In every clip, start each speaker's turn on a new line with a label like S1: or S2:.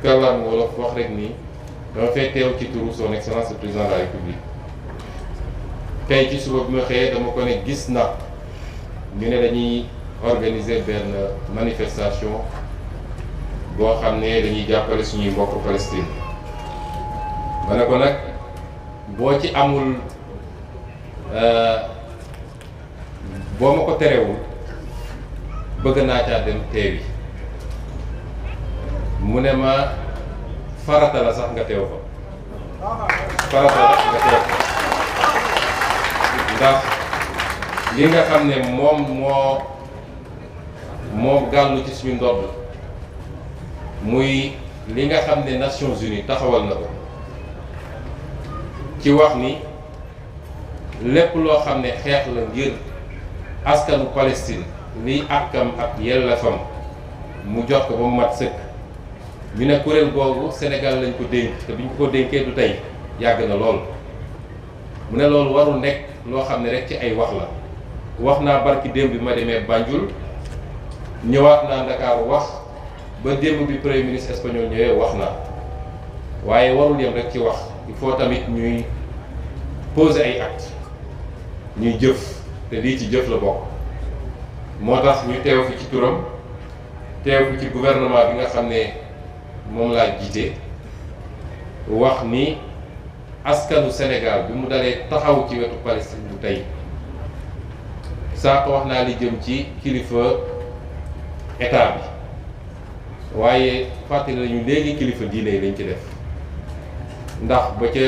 S1: kàllaama wolof wax rek nii dama fay teew ci turu son excellence le président de la république. tey ci suba bi ma xëyee dama ko ne gis na ñu ne dañuy organiser benn manifestation boo xam ne dañuy jàppale suñuy mbokk Palestine. ma ne ko nag boo ci amul boo ma ko terewul bëgg naa caa dem teewi. mu ne ma farata la sax nga teew fa farata la nga teew fa ndax li nga xam ne moo gàllu ci suñu ndodd muy li nga xam ne Nations Unies taxawal na ko ci wax ni lépp loo xam ne xeex la ngir askanu Palestine liy àkkam ak yelleefam mu jox ko ba mu mat sëkk. ñu ne kuréel googu Sénégal lañ ko dénk te biñ ko dénkee du tey yàgg na lool mu ne loolu warul nekk loo xam ne rek ci ay wax la wax naa barki démb bi ma demee Banjul ñëwaat naa Ndakaaru wax ba démb bi premier ministre espagnol ñëwee wax naa waaye warul yem rek ci wax il faut tamit ñuy poser ay actes ñuy jëf te lii ci jëf la bokk moo tax ñu teew fi ci turam teew fi ci gouvernement bi nga xam ne moom laa jiite wax ni askanu Sénégal bi mu dalee taxaw ci wetu Palestine bu tey saako wax naa li jëm ci kilifa état bi waaye fàttali nañu léegi kilifa diine yi lañ ci def ndax ba ca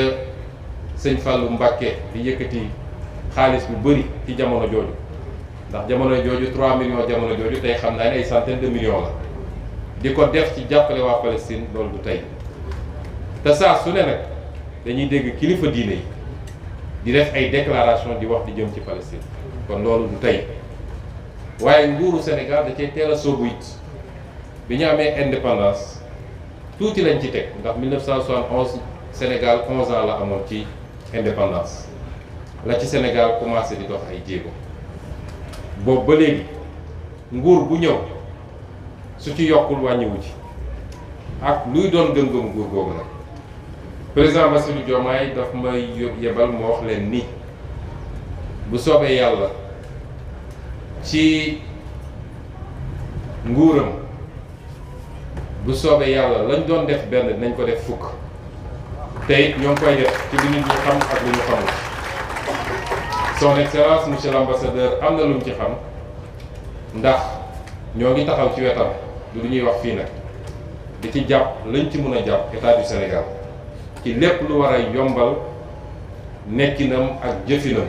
S1: sëñ Fallou Mbacké di yëkkati xaalis bu bëri ci jamono jooju ndax jamono jooju 3 millions jamono jooju tey xam naa ne ay centaine de millions la di ko def ci jàppale waa Palestine loolu du tey te saa su ne nag dañuy dégg kilifa diine yi di def ay déclaration di wax di jëm ci Palestine kon loolu du tey waaye nguuru Sénégal da cay teel a soobu it bi ñu amee indépendance tuuti lañ ci teg ndax 1971 Sénégal 11 ans la amoon ci indépendance la ci Sénégal commencé di dox ay jéego boobu ba léegi nguur bu ñëw su ci yokkul wàññiwu ci ak luy doon gëm-gëm nguur googu nag président Bassirou Diomaye daf may yebal moo wax leen ni bu soobee yàlla ci nguuram bu soobee yàlla lañ doon def benn dinañ ko def fukk te it ñoo ngi koy def ci li nit ñi xam ak lu ñu xamul son excellence monsieur l'ambassadeur am na lu mu ci xam ndax ñoo ngi taxaw ci wetam du lu ñuy wax fii nag di ci jàpp lañ ci mën a jàpp état du Sénégal ci lépp lu war a yombal nekkinam ak jëfinam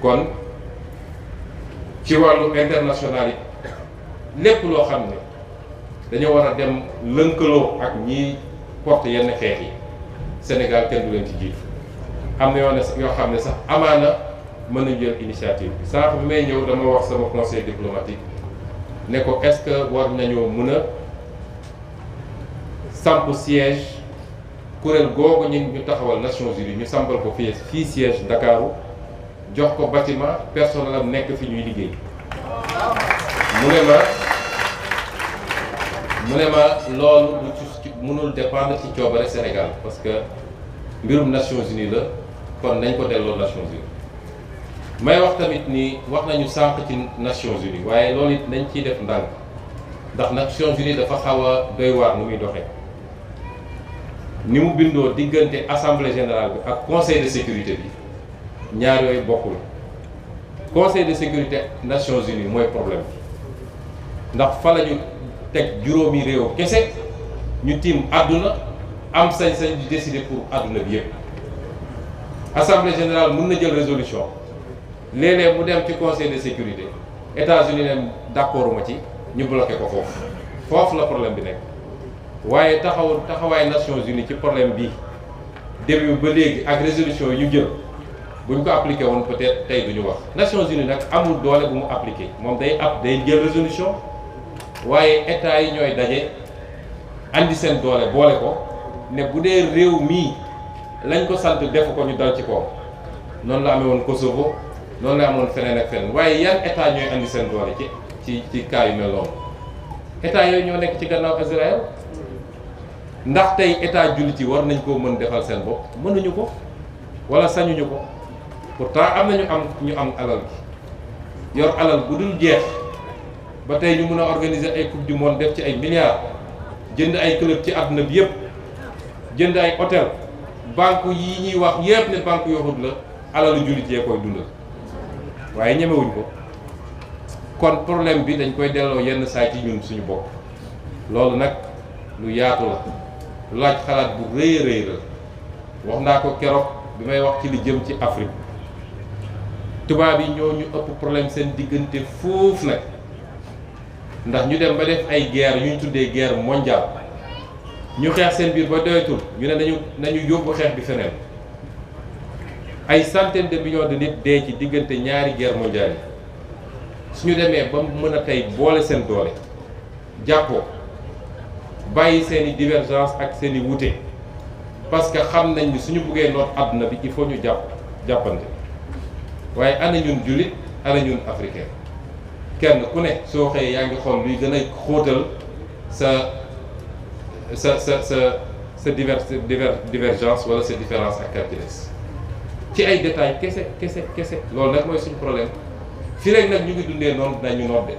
S1: kon ci wàllu international yi lépp loo xam ne dañoo war a dem lënkaloo ak ñiy porte yenn xeex yi Sénégal kenn du leen ci jiitu am na yoo xam ne sax amaana mën nañu jël initiative bi sànq bi may ñëw dama wax sama conseil diplomatique ne ko est-ce que war nañoo mën a samp siège kuréel googu ñu taxawal Nations Unies ñu sampal ko fii siège Ndakaaru jox ko bâtiment personnel am nekk fi ñuy liggéey mu ne ma loolu lu ci mënul dépendre ci coobare Sénégal parce que mbirum Nations Unies la kon nañ ko delloo Nations Unies may wax tamit ni wax nañu sànq ci Nations Unies waaye loolu it nañ ciy def ndànk ndax Nations Unies dafa xaw a doy waar nu muy doxee ni mu bindoo diggante assemblée générale bi ak conseil de sécurité bi ñaar yooyu bokkul conseil de sécurité Nations Unies mooy problème bi ndax fa la ñu teg juróomi réew kese ñu tiim àdduna am sañ-sañ di décider pour àdduna bi yëpp assemblée générale mën na jël résolution léeg-léeg mu dem ci conseil de sécurité États-Unis ne d'accord ma ci ñu bloqué ko foofu la problème bi nekk waaye taxawaay Nations Unies ci problème bi début ba léegi ak résolution yi ñu jël bu ñu ko appliqué woon peut-être tey du ñu wax Nations Unies nag amul doole bu mu appliqué moom day jël résolution waaye état yi ñooy daje andi seen doole boole ko ne bu dee réew mii lañ ko sant def ko ñu dal ci kaw noonu la amee woon Kosovo noonu la amoon feneen ak feneen waaye yan état ñooy andi seen doole ci cas yu mel noonu état yooyu ñoo nekk ci gannaaw Israël ndax tey état jullit yi war nañ koo mën defal seen bopp mënuñu ko wala sañuñu ko pourtant am nañu ñu am alal gi yor alal bu dul jeex ba tey ñu mën a organiser ay coupe du monde def ci ay milliards jënd ay club ci àdduna bi yëpp jënd ay hôtel banque yi ñuy wax yëpp ne banque yoxut la alalu jullit yee koy dundal waaye ñemewuñ ko kon problème bi dañ koy delloo yenn saa ci ñun suñu bopp loolu nag lu yaatu la laaj xalaat bu rëy a rëy la wax naa ko keroog bi may wax ci li jëm ci Afrique tubaab yi ñoo ñu ëpp problème seen diggante foofu nag ndax ñu dem ba def ay guerre yu ñu tuddee guerre mondiale ñu xeex seen biir ba doyatul ñu ne nañu yóbbu xeex bi feneen ay centaines de millions de nit dee ci diggante ñaari guerre mondiale yi suñu demee ba mën a tey boole seen doole jàppoo bàyyi seen i divergence ak seen i wuute parce que xam nañ ni suñu buggee noot àdduna bi il faut ñu jàppante waaye ana ñun jullit ana ñun africain kenn ku ne soo xëyee yaa ngi xool luy gën a xóotal sa divergence wala sa différence ak calcules ci ay détails kese loolu nag mooy suñu problème fii rek nag ñu ngi dundee noonu dinañu nodde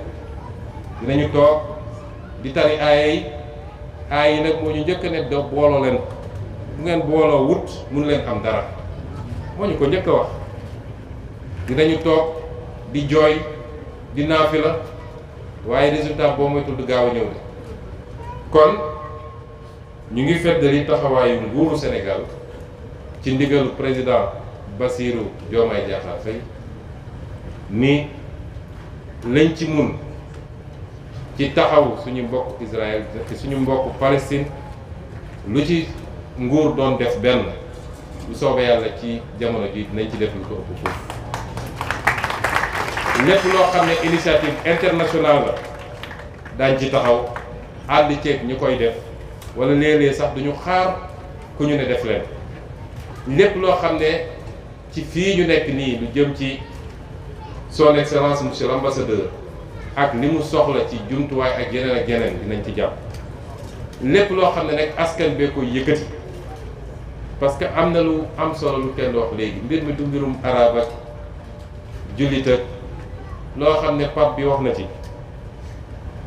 S1: dinañu toog di tari aaya yi nag moo ñu njëkk ne do booloo leen bu ngeen booloo wut mënu leen am dara moo ñu ko njëkk a wax dinañu toog di jooy di naafila waaye résultat boo moytul du gaaw a ñëw de kon ñu ngi feddali taxawaayu nguuru Sénégal ci ndigalu président Bassirou Diomaye Diakhar Faye ni lañ ci mun ci taxaw suñu mbokk Israël ci suñu mbokk Palestine lu ci nguur doon def benn lu soobee yàlla ci jamono ji dinañ ci def lu ko ëpp foofu lépp loo xam ne initiative internationale la daañ ci taxaw ànd ceeg ñu koy def wala léeg-léeg sax duñu xaar ku ñu ne def leen lépp loo xam ne ci fii ñu nekk nii lu jëm ci son excellence monsieur l'ambassadeur ak li mu soxla ci jumtuwaay ak yeneen dinañ ci jàpp lépp loo xam ne nag askan bee koy yëkkati parce que am na lu am solo lu kenn wax léegi mbir mi du mbirum arab ak jullit ak loo xam ne Pape bi wax na ci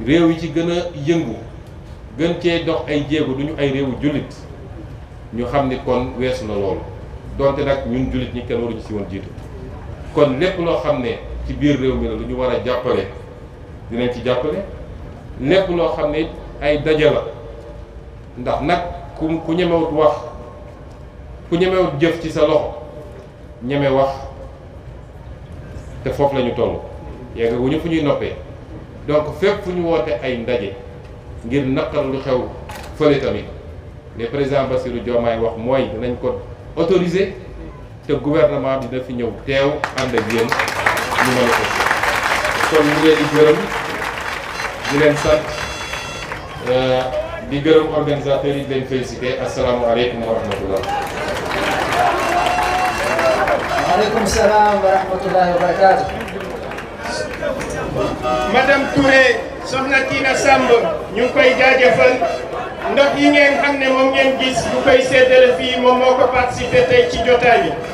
S1: réew yi ci gën a yëngu gën cee dox ay jéego duñu ay réewu jullit ñu xam ni kon weesu na loolu donte nag ñun jullit ñi kenn waruñu si woon jiitu kon lépp loo xam ne ci biir réew mi la lu ñu war a jàppale dinañ ci jàppale lépp loo xam ne ay daje la ndax nag ku ñemewut wax ku ñemewut jëf ci sa loxo ñeme wax te foofu la ñu toll yeggaguñu fu ñuy noppee donc fépp fu ñu woote ay ndaje ngir naqar lu xew fële tamit le président Bassirou Diomaye wax mooy dinañ ko autoriser te gouvernement bi dina fi ñëw teew ànd ak yéen ñu mën a ko kon ñu leen di gërëm di leen sant di gërëm organisateurs yi di leen félicité asalaamualeykum wa rahmatullah.
S2: waaleykum salaam wa rahmatullahi wa barakaatu.
S3: Madame Touré soxna Tina Samb ñu ngi koy jaajëfal ndox yi ngeen xam ne moom ngeen gis bu koy séddale fii moom moo ko participé tey ci jotaay bi.